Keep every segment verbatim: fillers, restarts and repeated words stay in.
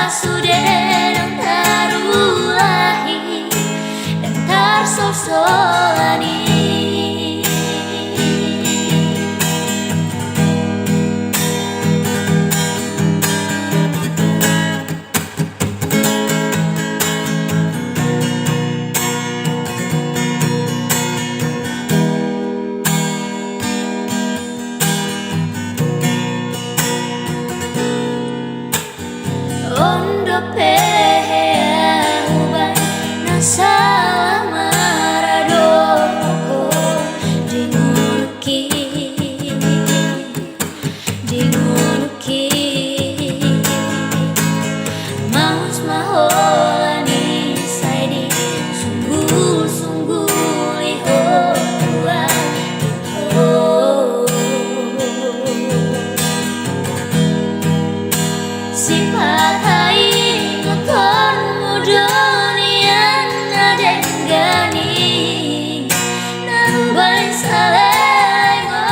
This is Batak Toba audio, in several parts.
Sude ndang tarulahi, ndang tarsolsolan i. On dope hea hubaen na sala maradot ho di ngolungki, di ngolungki. Maus ma holan i sai disunggulsungguli ho Tuhan. Sipata ingotonmu do nian na denggan i, na hubaen saleleng on.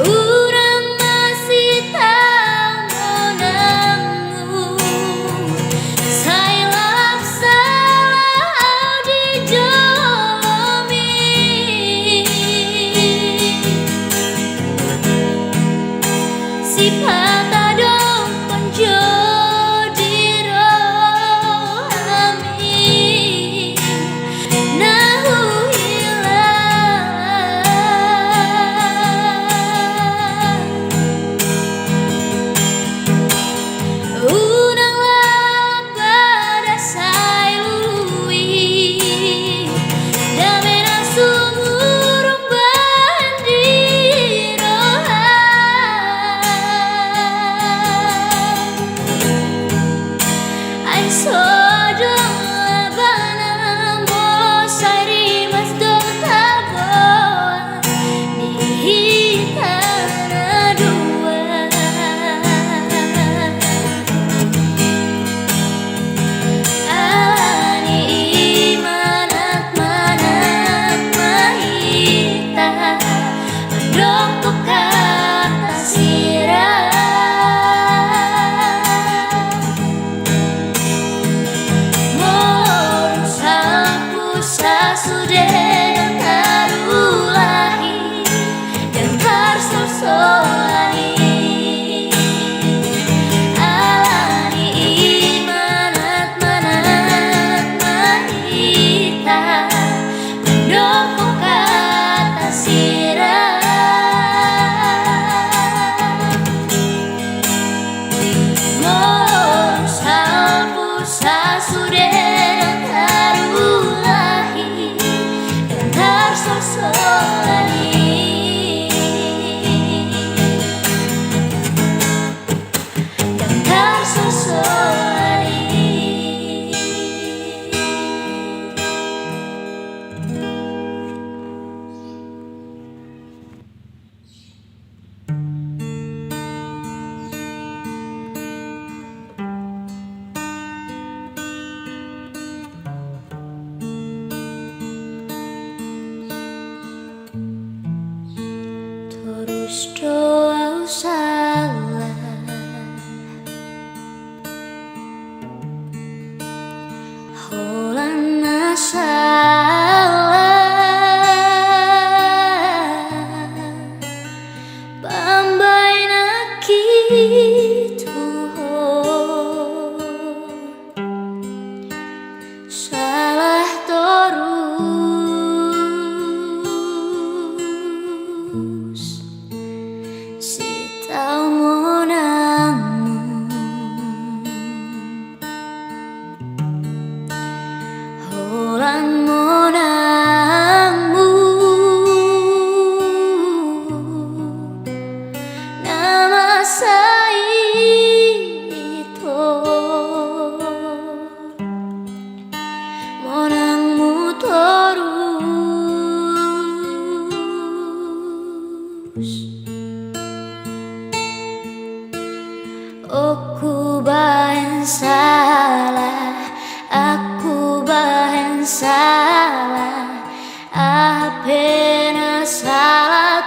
Unang ma sitaon monangmu, sai lap sala au di jolomi. Sipata dompak jo di rohami na huhilang. Unang lap badan sai lului, dame na sumurung bahen di roha. Ai so dong laban ambo sai rimas do taboan di hita na dua. Alani i manat-manat ma hita, mandok tu hata sira. Molo dung salpu sasude ndang tarulahi, ndang tarsolsolan i. Alani i manat-manat ma hita, mandok tu hata sira. Molo dung salpu sasude ndang tarulahi, ndang tarsolsolan i. Ndang tarsolsolan i. Torus do au salah, holan na salah pambahenanki tu ho. Salah torus sitaonon monangmu, holan monangmu na masa i ito. Monangmu torus. Ongku bahen salah, ongku bahen salah, aha pe na salah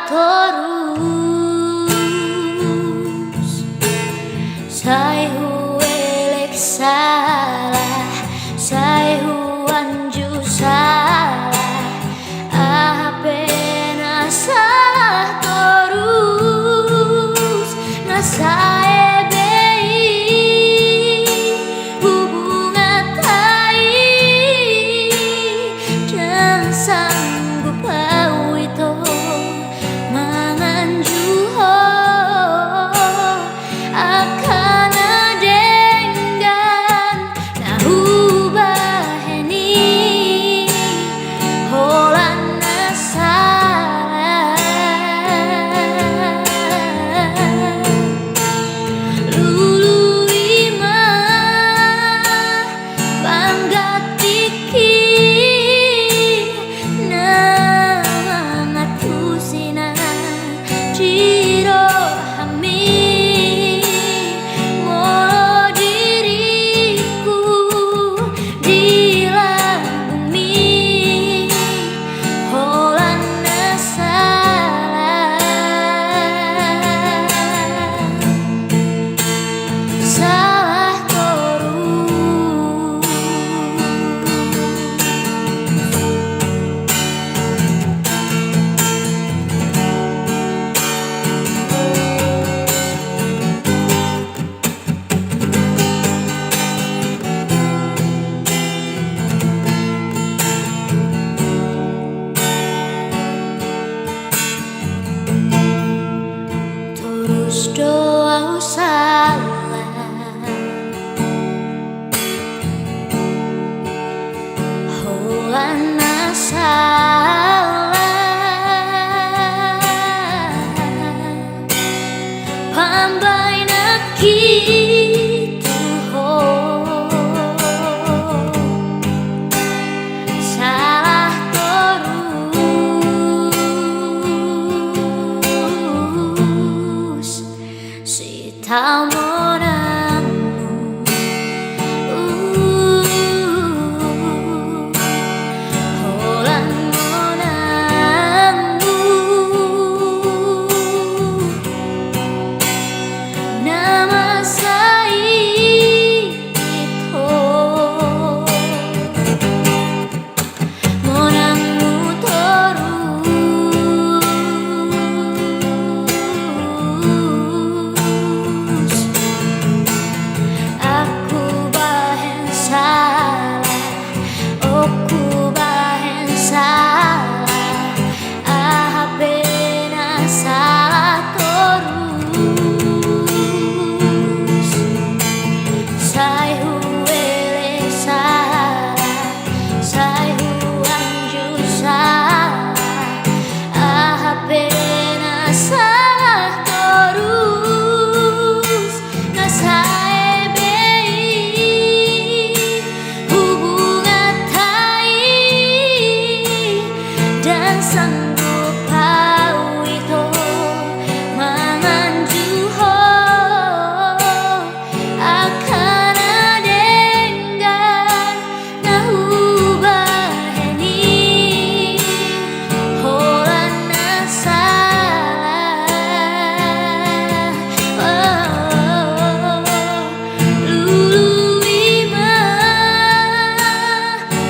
Di rohami molo diringku di lambungmi holan na sala, sala toru. Torus do au sala holan na sala, pambahenanki tu ho sala torus. Sitaonon ahu holan monangmu na masa i ho. Monangmu torus. Aku bahen sala, aku bahen sala, aha pe na sala torus. Sai huele sala, sai huanju sala, aha pe na sala torus, na sae be i hubunganta i, ndang sanggup au ito manganju ho. Angka na denggan na hubahen i holan na sala. Oh, lului ma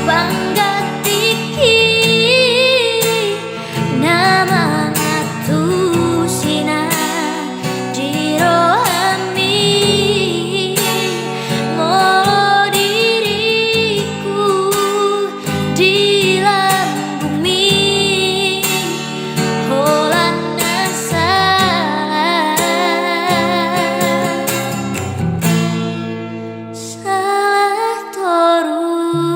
panggantingki na mangantusi na di rohami, molo diringku di lambungmi holan na sala, sala torus.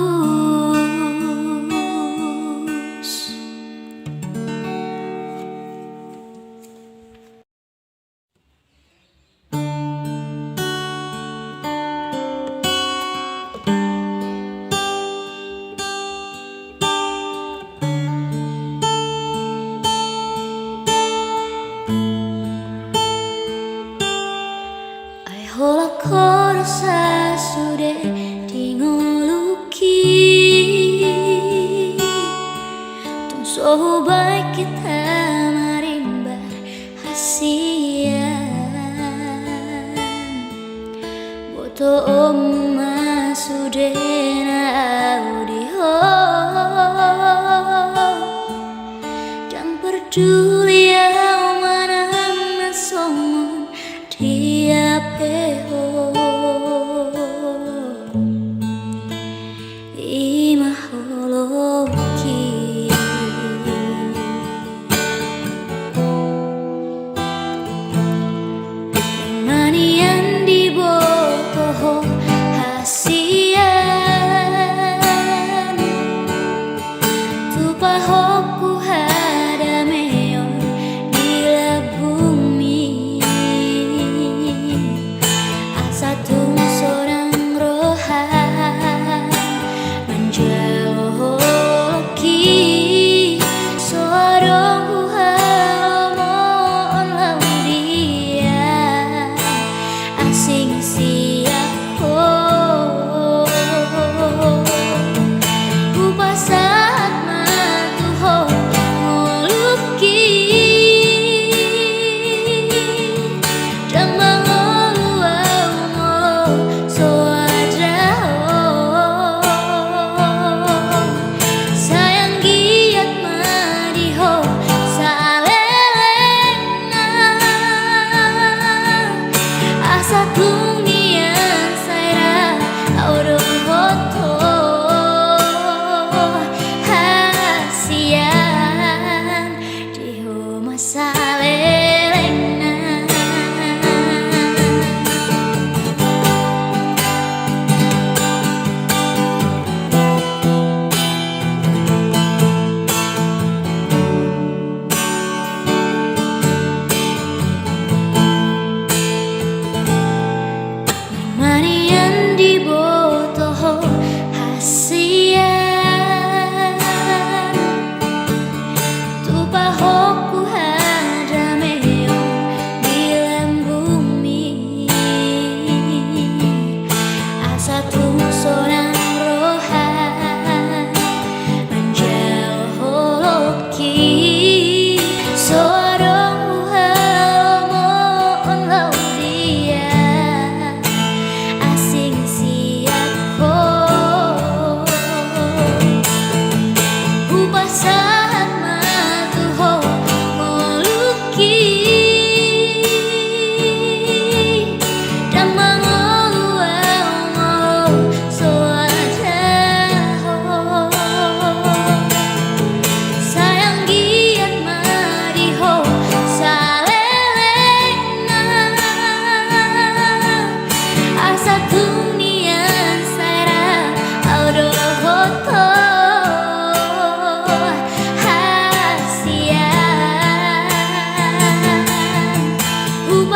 Ai holan ho do sasude di ngolungki, tung so hubahen hita marimbar hasian. Botoonmu ma sudena au di ho, ndang parduli au manang na songon dia pe ho. I ma holongki. Naeng ma nian diboto ho hasian, tu pahompu hadameon di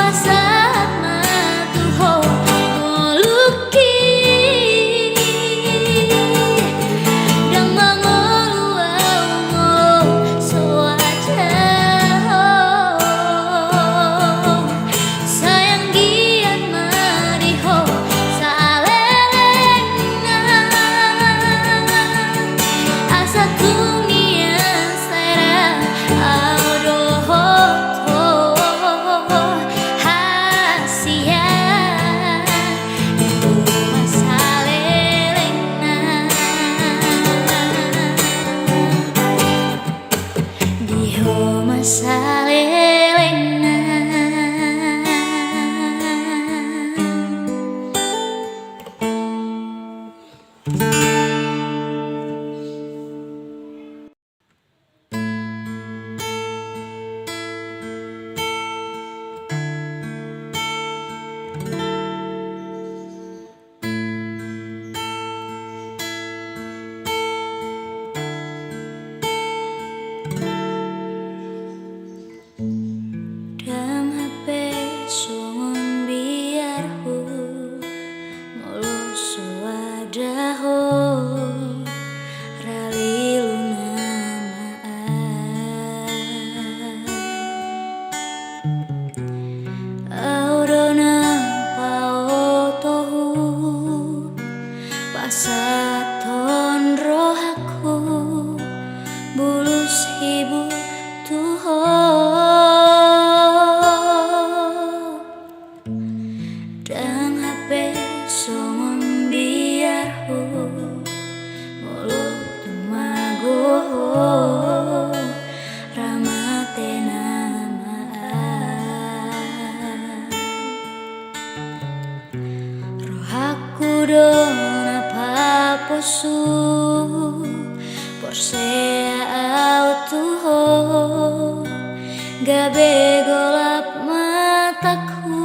Sahat ma tu ho ngolungki, ndang mangolu au molo so ada ho. Sai anggiat ma di ho salelengna, asa tung nian sai ra au dohot ho hasian, di ho ma salelengna, di ho ma salelengna. Ndang hape songon biarhu, molo so ada ho, ra lilu nama au. Au do na paotohu, pasahathon rohangku, bulus hibul tu ho. Ndang hape songon biarhu, molo tung mago ho, ra mate nama au. Rohangku do na paposu, porsea au tu ho, gabe golap matangku.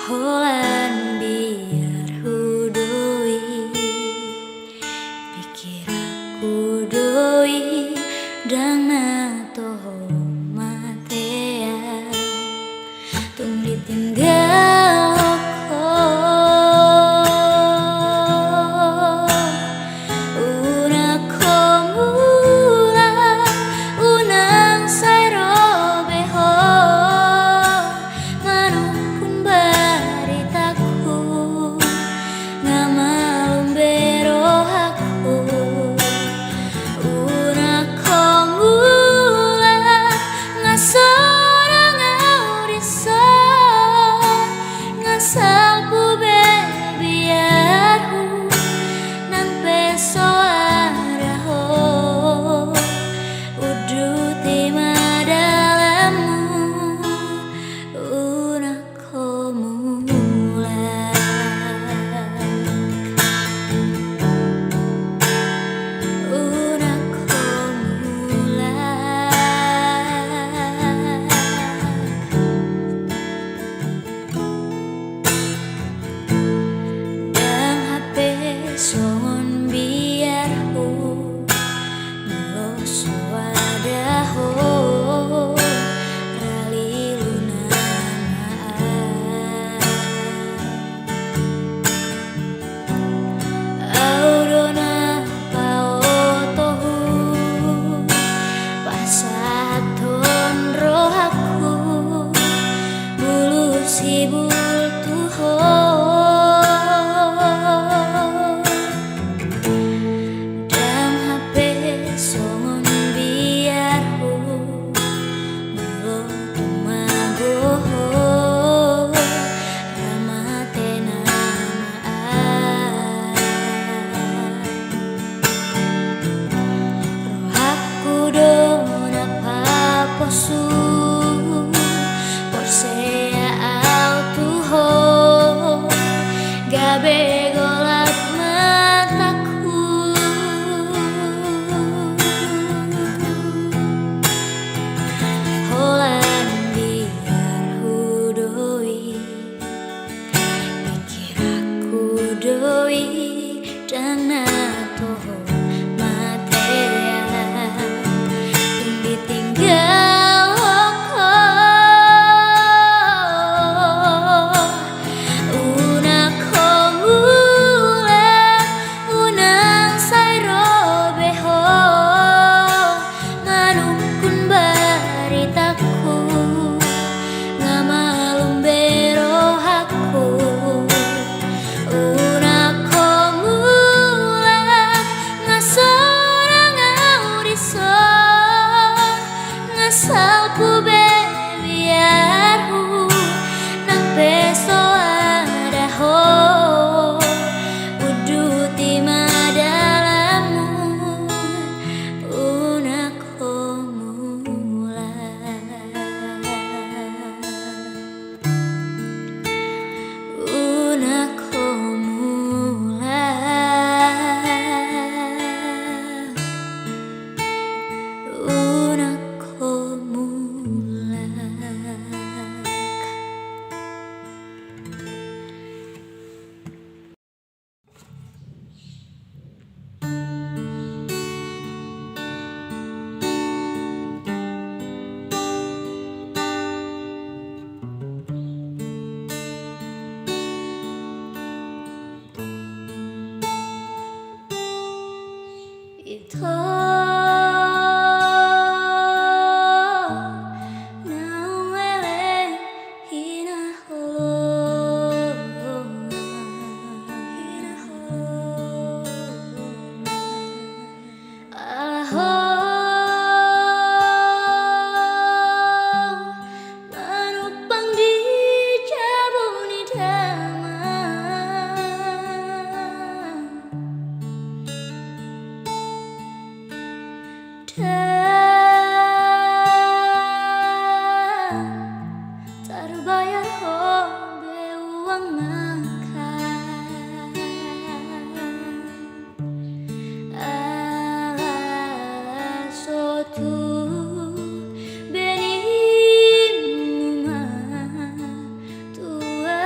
Holan biarhu do i, pikiranku do i, ndang na toho mate au, tung ditinggalhon ho. Unang ho mulak, unang sai ro be ho, manungkun baritangku, nga malum be rohangku. Unang ho mulak, Ito na ueleng hinaholongan, hinaholongan. Aho manumpang di jabu ni damang. Ndang tarbayar ho be uang mangan. Ala so tung be ninna tuatua.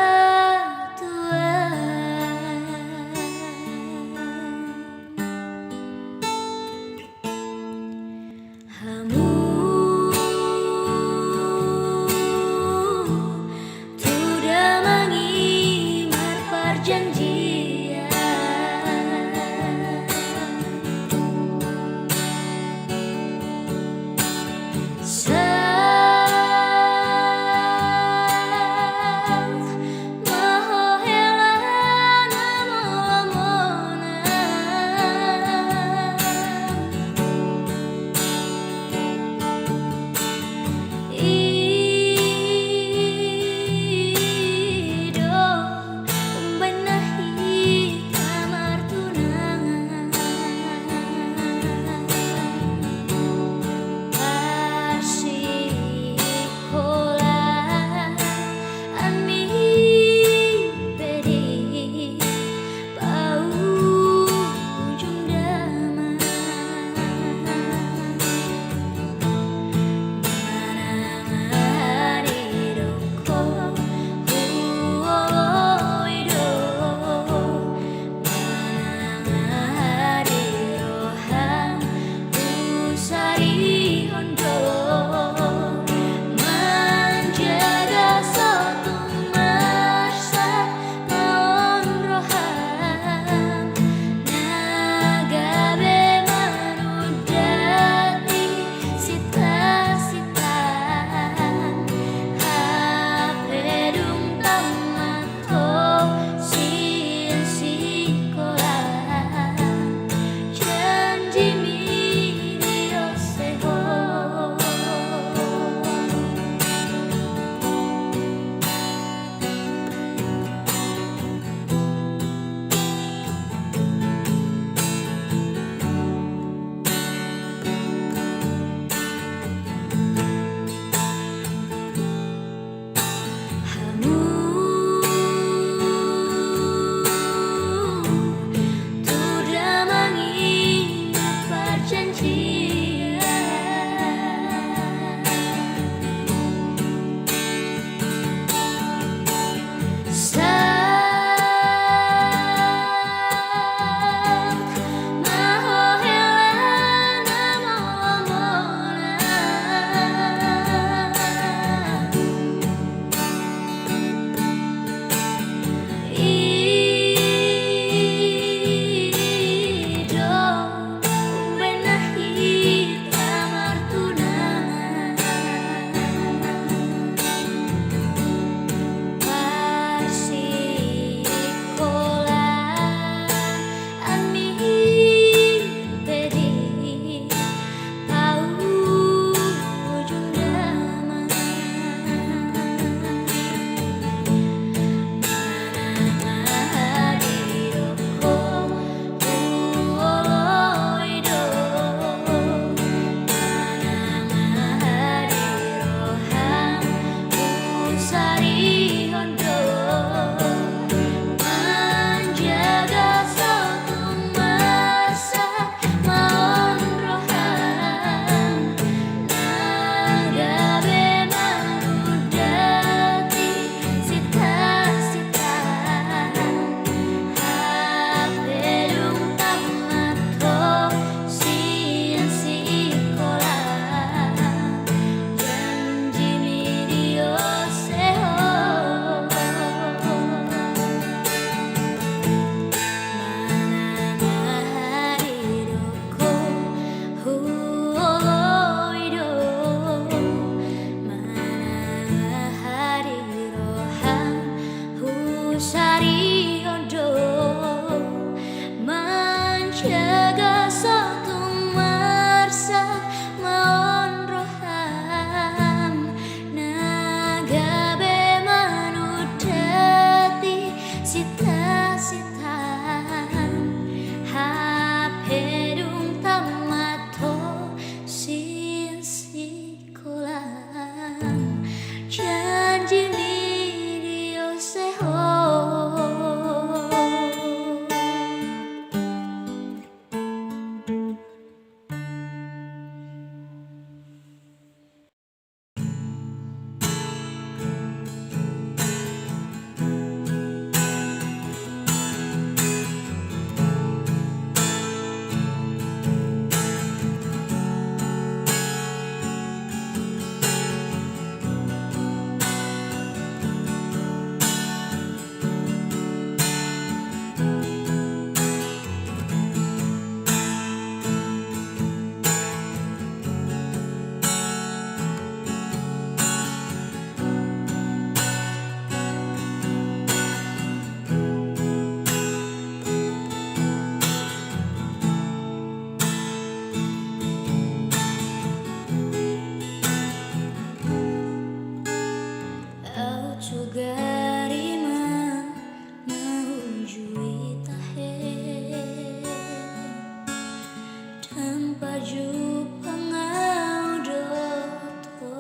Pajumpang au dohot ho.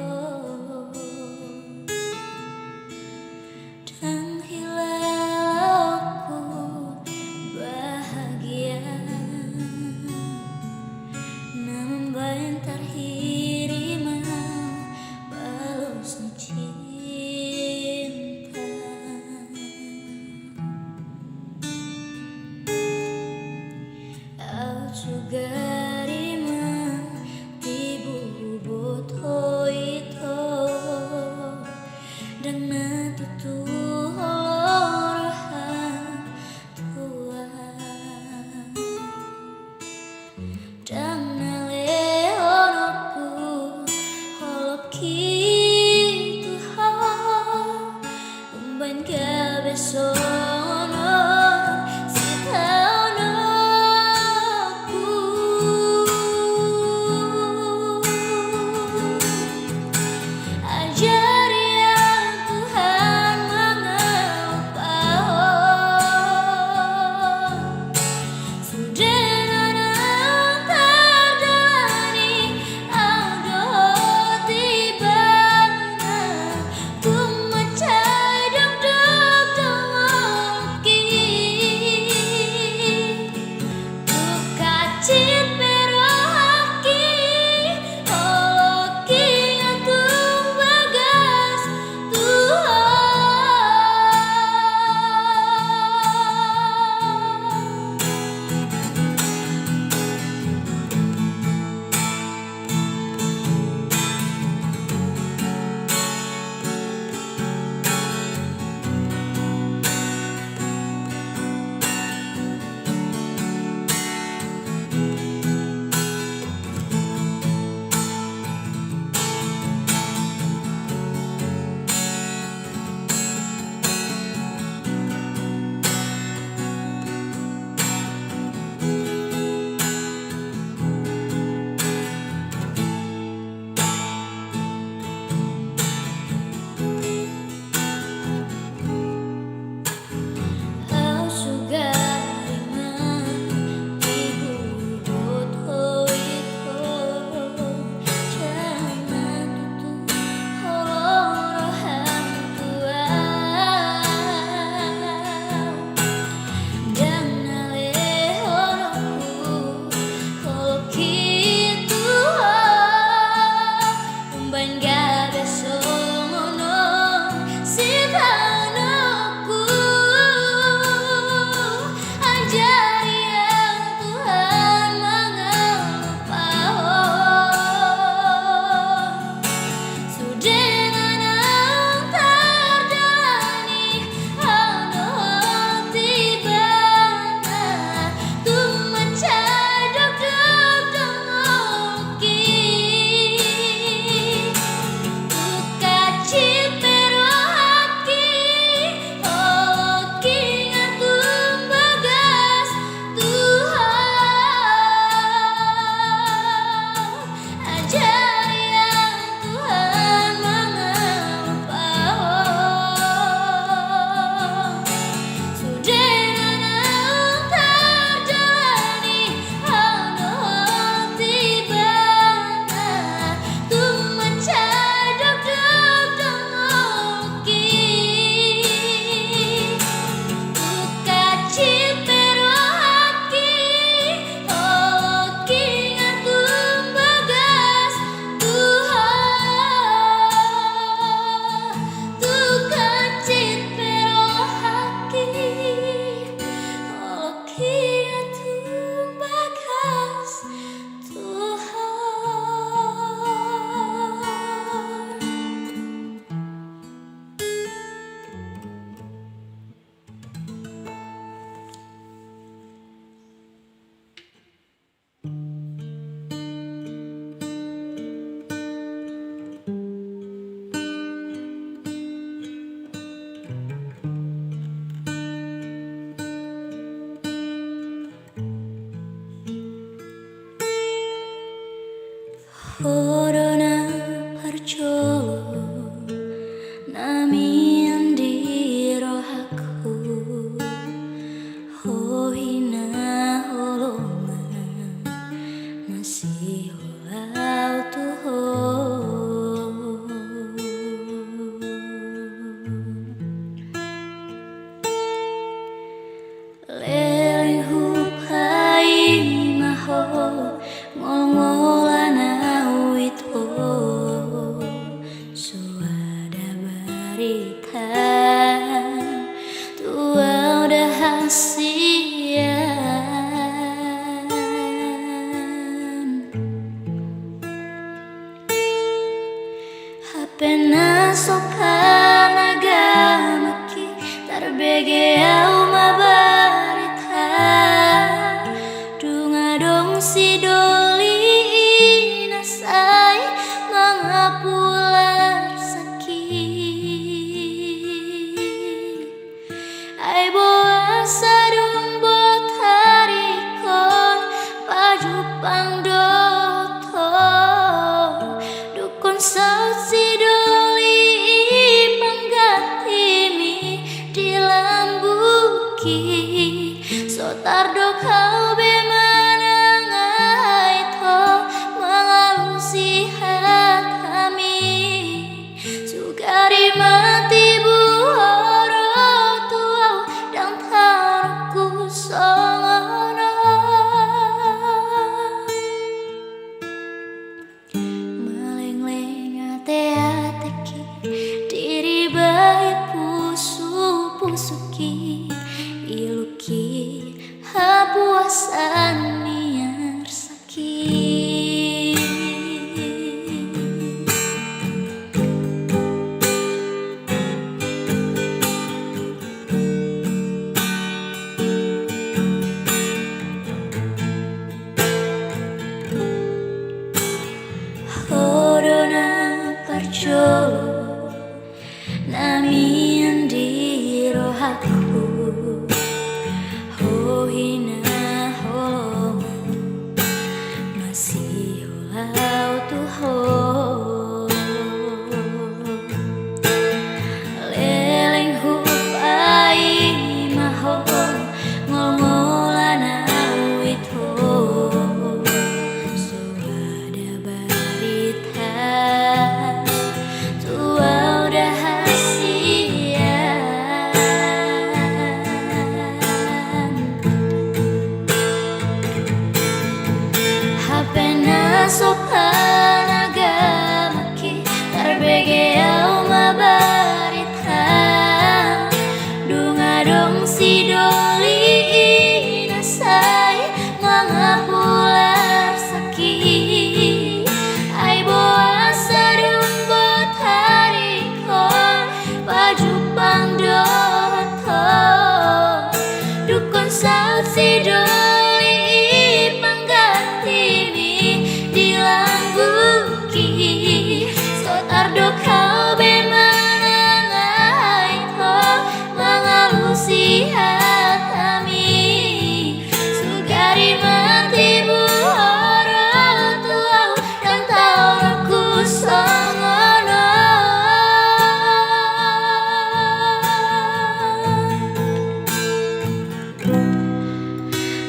Ndang hilala ho bahagia. Na mambaen tarhirim au balos ni cinta. Au sugari ma tibu boto ito. Ndang na tutu holong roham tu au. Ndang na lehononku holongki tu ho. Umbaen gabe songon on sitaononku. Ajari au Tuhan mangalupahon. Sude na naung tardalani au dohot ibana, tung mansai dokdok do holongki. Tung hansit pe rohangki, holongki nga tung bagas tu ho. Umbaen gabe songon on sitaononku. Ajari au Tuhan mangalupahon. Sude na naung tardalani au dohot ibana, tung mansai dokdok do holongki. Tung hansit pe rohangki, holongki nga tung bagas tu ho. Ajari au Tuhan mangalupahon. Sude na naung tardalani au dohot ibana, tung mansai dokdok do holongki. Tung hansit pe rohangki, holongki nga tung bagas tu ho. Tung hansit pe rohangki, holongki nga tung bagas tu ho. Ho do na parjolo na mian di rohangku. Ho hinaholongan na Siholau tu ho. Leleng hupaima ho, ngolngolan au i ho. So ada barita tu au da hasian. Hape na so panagamaki, tarbege au ma barita. Dung adong sidoli i na sai mangapular sakit. Ai boasa dung bot ari on pajumpang dohot ho, dungkon saut sidoli i panggantiMi di lambungki. So tardok au be manang aha i ho mangalusi hataMi. Sugari ma tibu ho ro tu au, ndang taon rohangku songon on. Malengleng ateateki, diriba i pusupusungki, ilungki hapuasan ni arsaki. Ho do na parjolo na mian di rohangku, ho hinaholongan, masiholau tu ho. Leleng hupaima ho, ngolngolan au i ho. So ada barita tu au da hasian. Hape na so panagamaki, tarbege au ma barita. Dung adong sidoli i na sai mangapular sakit. Ai boasa dung bot ari on pajumpang dohot ho, dungkon saut sidoli i panggantiMi di lambungki. So tardok au be manang aha i ho mangalusi hataMi. Sugari ma tibu ho ro tu au, ndang taon rohangku songon on.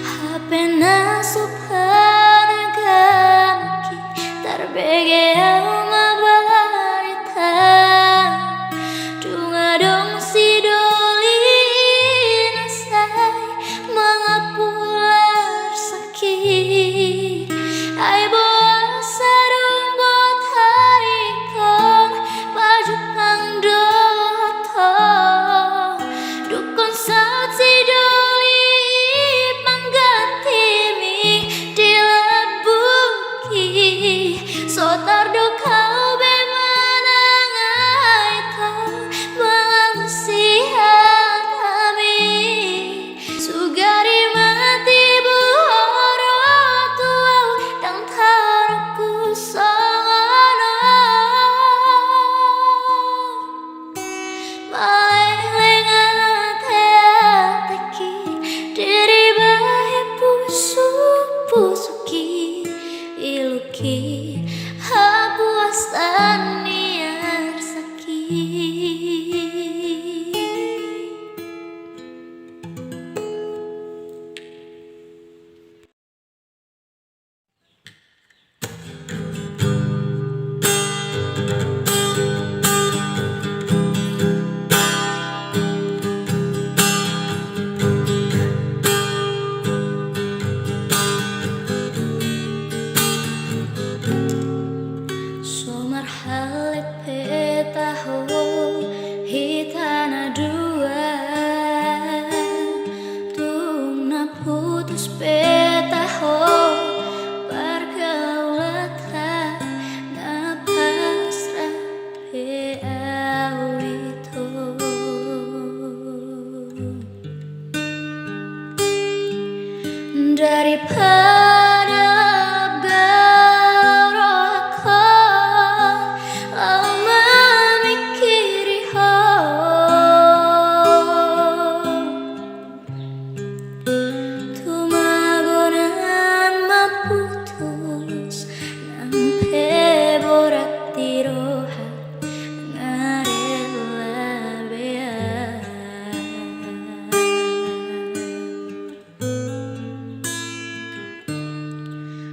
Hape na so panagamaki, tarbege au ma barita. Dung adong sidoli i na sai mangapular sakit. Ai boasa dung bot ari on pajumpang dohot ho, dungkon saut sidoli i panggantiMi di lambungki. So tardok au be manang aha i ho mangalusi hataMi. Sugari ma tibu ho ro tu au, ndang taon rohangku songon on. Malengleng ateateki, diriba i pusupusungki, ilungki hapuasan ni arsaki.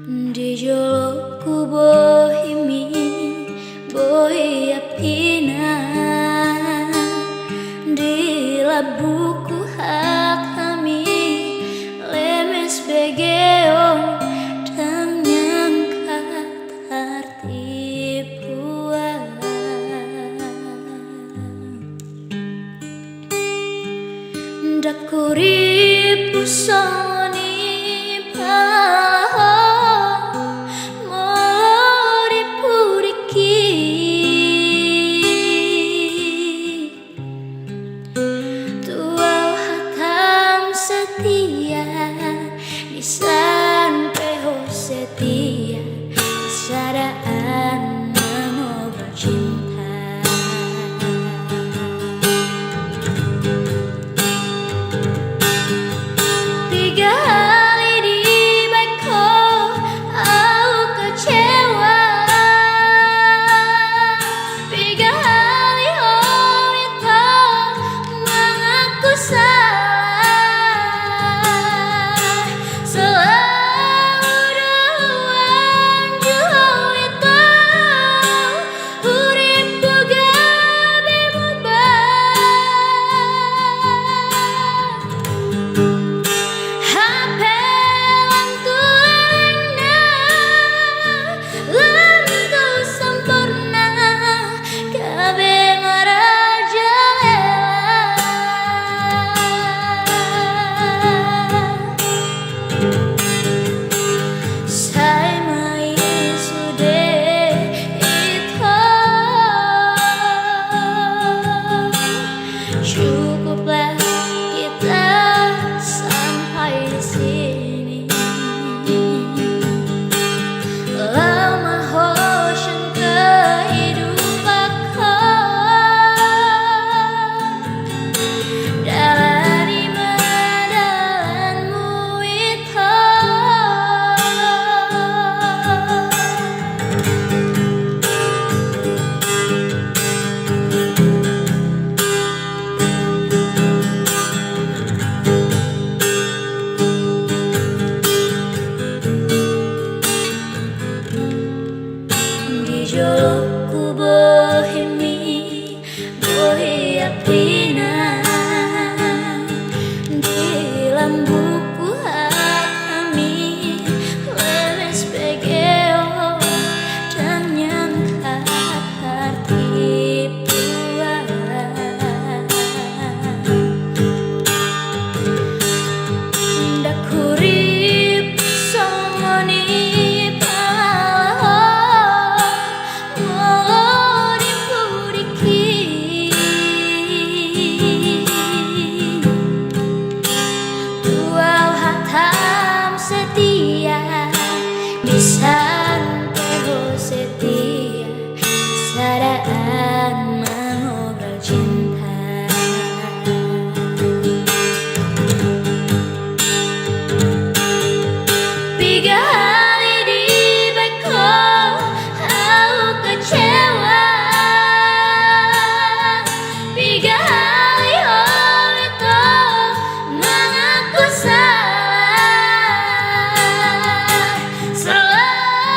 Di jolo hubohimi boi apina, di lambungku hata hami, lemes bege on, dang nyangka tartipuan. Dang hurippu songon i pala ho molo dipudingki. Tu au hatam setia, di san pe ho setia, di sada an mangobur cinta. Piga hali dibaen ho au kecewa, piga hali ho minta mangaku salah. Selalu do huanju ho minta, huripku gabe mubah. Hape lam tu elengna, lam tu samporna, gabe marajalela. Sai ma i sude ito. Cukuplah kita sampai di sini. Laho ma ho sian kehidupanku, dalani ma dalanmu ito. Di jolo hubohimi boi apina, di lambungku hata hami, lemes bege on, dang nyangka tartipuan. Dang hurippu songon i pala ho molo dipudingki. Tu au hatam setia, di san pe ho setia, sada an mangobur cinta. Piga hali dibaen ho au kecewa, piga hali ho minta mangaku salah. Selalu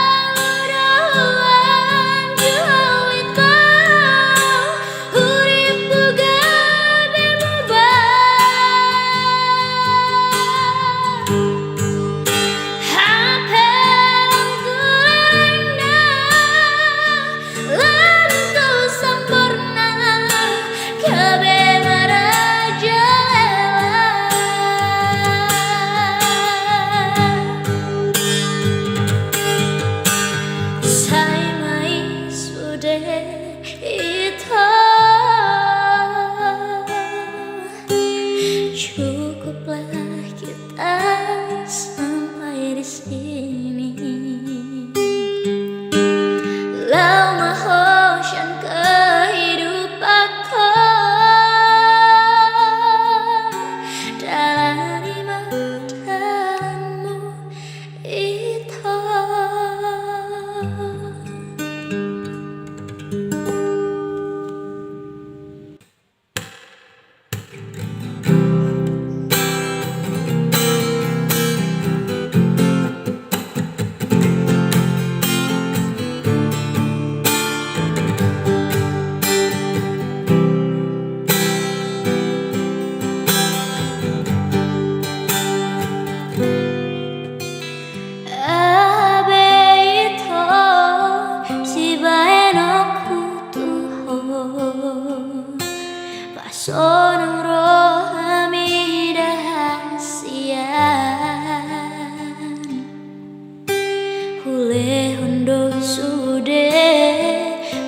Lehon do sude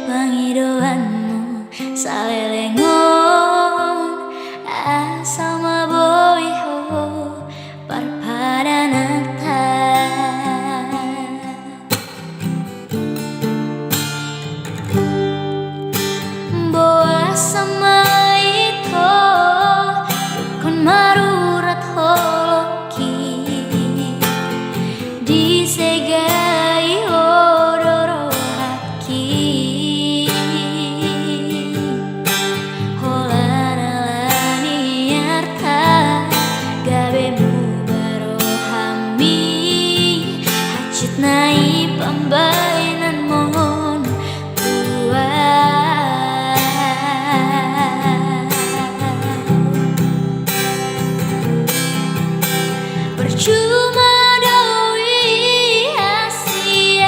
pangidoanmu saleleng on, asal ma boi ho parpadananta. Boasa ma ito, dungkon marurat holongki, disegai ho do rohangki. Holan ala ni arta gabe muba rohami, hansit nai pambahenanmon tua. Percuma do i hasian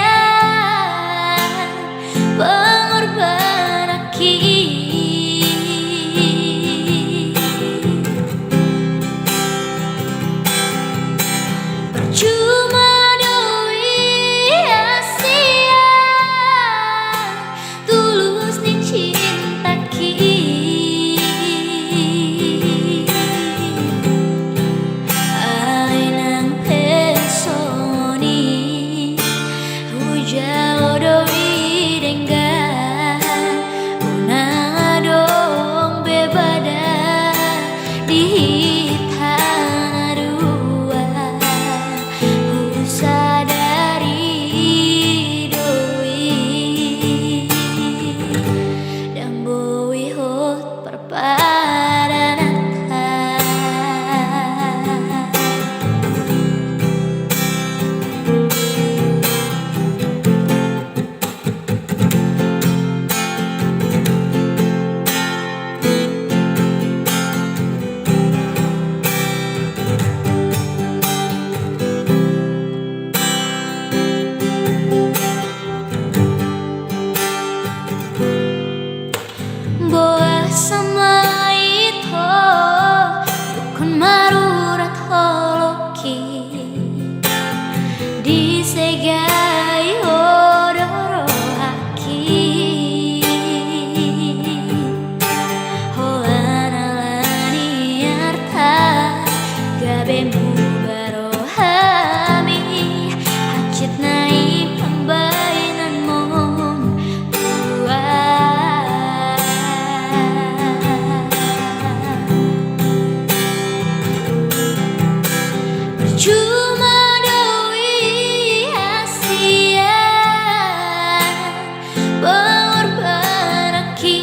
pengorbananki. Percuma do i hasian tulus ni cintaki. Alai nang pe songon i hujalo do i denggan, unang adong be badan di hita na dua. Husadari do i, ndang boi hot parpadananta. Boasa ma ito, dungkon marurat holongki, disegai ho do rohangki. Holan ala ni arta gabe muba rohami, hansit nai pambahenanmon tua. Percuma do i hasian pengorbananki.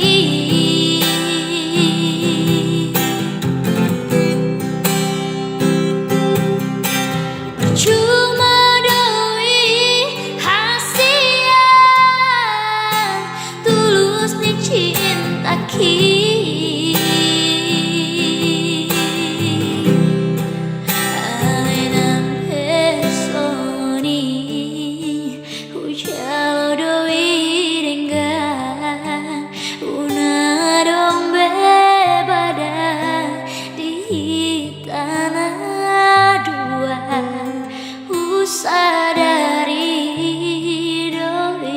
Percuma do i hasian tulus ni cintaki. Alai nang pe songon i hujalo do i denggan, unang adong be badan di hita na dua. Husadari do i,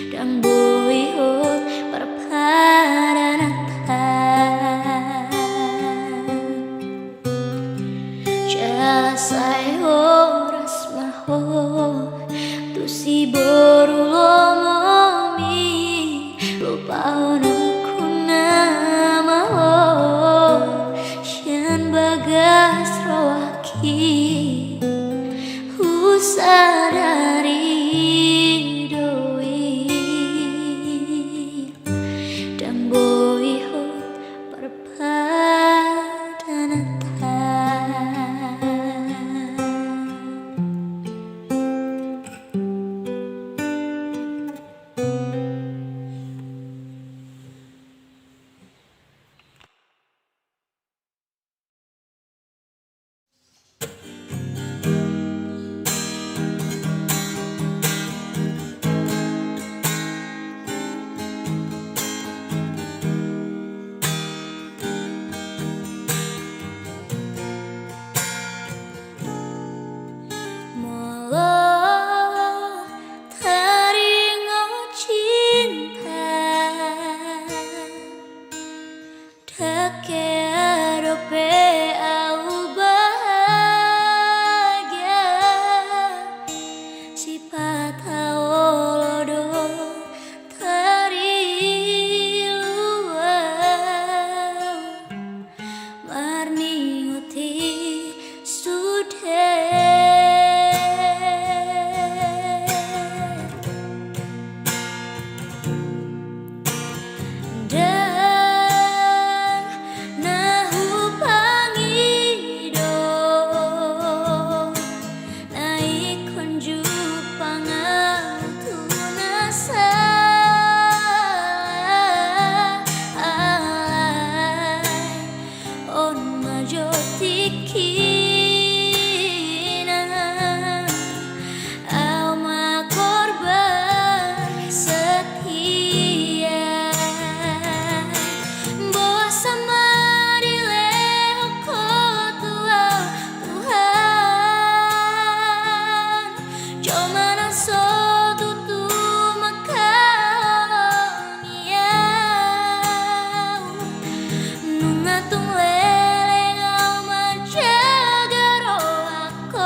ndang boi hot parpadananta. Jala sai horas ma ho tu si boru lomomi, lupahononku nama ho sian bagas rohangki. Husadari do i, ndang boi hot parpadananta. Oh, taringot cinta, dang hea dope au bahagia, sipata olo do tarilu au marningot i sude. Dang na hupangido na ingkon jumpang au tu na salah, alai on ma jo tingkina, au ma korban setia. Boasa ma dilehon Ho tu au, Tuhan? Jolma na so tutu mangkaholongi au. Nunga tung leleng au manjaga rohangkon,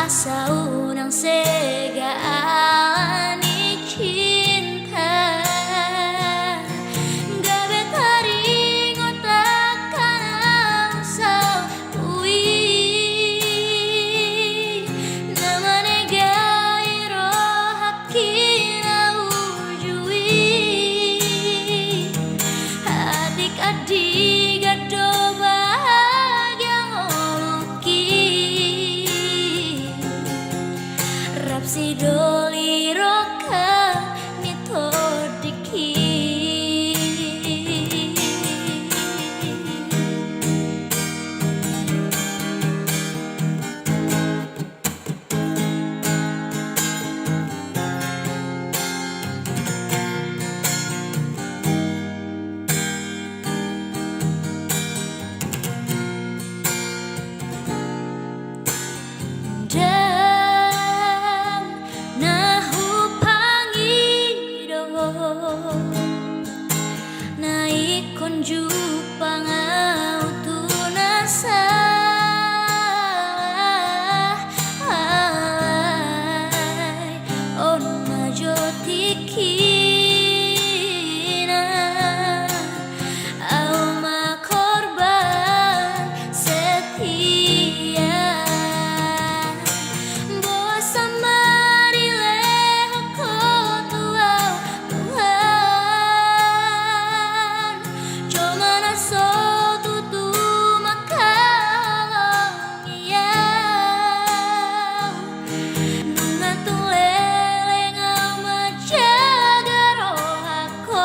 asa unang sega ala ni cinta. Gabe taringot angka na husaupi, na manegai rohangki na uju i. Atik andigan do bahagia ngolungki, rap sidoli roha ni tondingki. Dang na hupangido na ingkon jumpang au tu na salah, alai on ma jo tingkina, au ma korban setia. Boasa ma dilehon Ho tu au, Tuhan? Jolma na so tutu mangkaholongi au. Nunga tung leleng au manjaga rohangkon,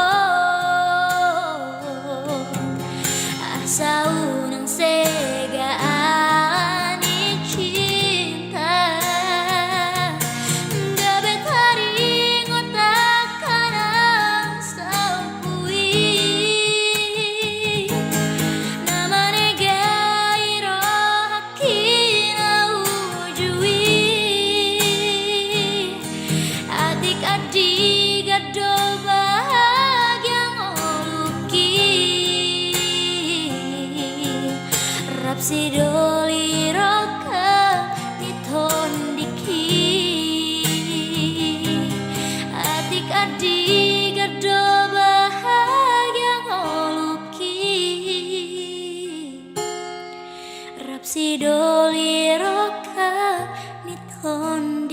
asa unang sega ala ni cinta. Gabe taringot angka na husaupi, na manegai roha ki na uju i. Atik andigan do bahagia ngolungki, rap sidoli roha ni tondingki. Atik andigan do bahagia ngolungki, rap sidoli roha ni tondingki.